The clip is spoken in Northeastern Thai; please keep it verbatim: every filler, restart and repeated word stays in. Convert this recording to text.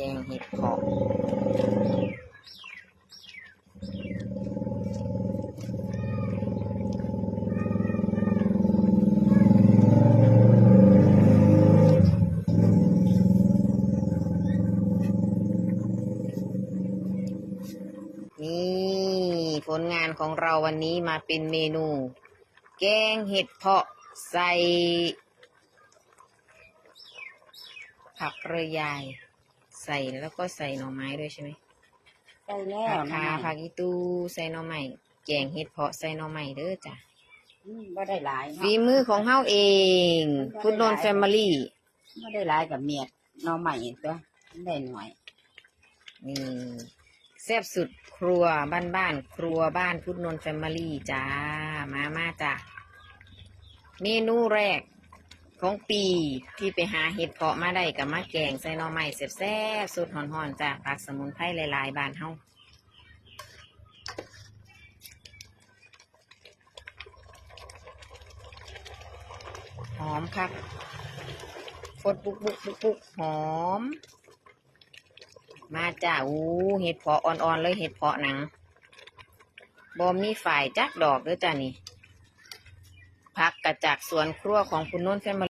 แกงเห็ดเผาะ นี่ ผลงานของเราวันนี้มาเป็นเมนู แกงเห็ดเผาะใส่ ผักเรยยาย ใส่แล้วก็ใส่หน่อไม้ด้วยใช่ไหม ใส่แล้ว ผัก หน่อ ขา ไม้ ผักอีตูใส่หน่อไม้ แกงเห็ดเผาะใส่หน่อไม้เด้อจ้ะ อืมบ่ได้หลายเนาะ ฝีมือของเฮาเอง มันบ่ได้ พุทธนนท์ หลาย แฟมิลี่ บ่ได้หลายกับเมียดหน่อไม้ตัวมันได้หน่อย นี่แซ่บสุดครัวบ้านๆ ครัวบ้านพุทธนนท์แฟมิลี่จ้า มามาจ้ะ เมนูแรกของปีที่ไปหาเห็ดเผาะมาได้ก็มาแกงใส่หน่อไม้แซ่บๆ สดฮ้อนๆ จ้ะ ผักสมุนไพรหลายๆ บ้านเฮา หอมคัก ฟดปุกปุกปุกปุก หอม มาจ้า อู้ เห็ดเผาะอ่อนๆ เลย เห็ดเผาะหนัง บ่มีฝ่ายจักดอกเด้อจ้านี่ ผักกะจากสวนครัวของคุณนนท์แฟมิ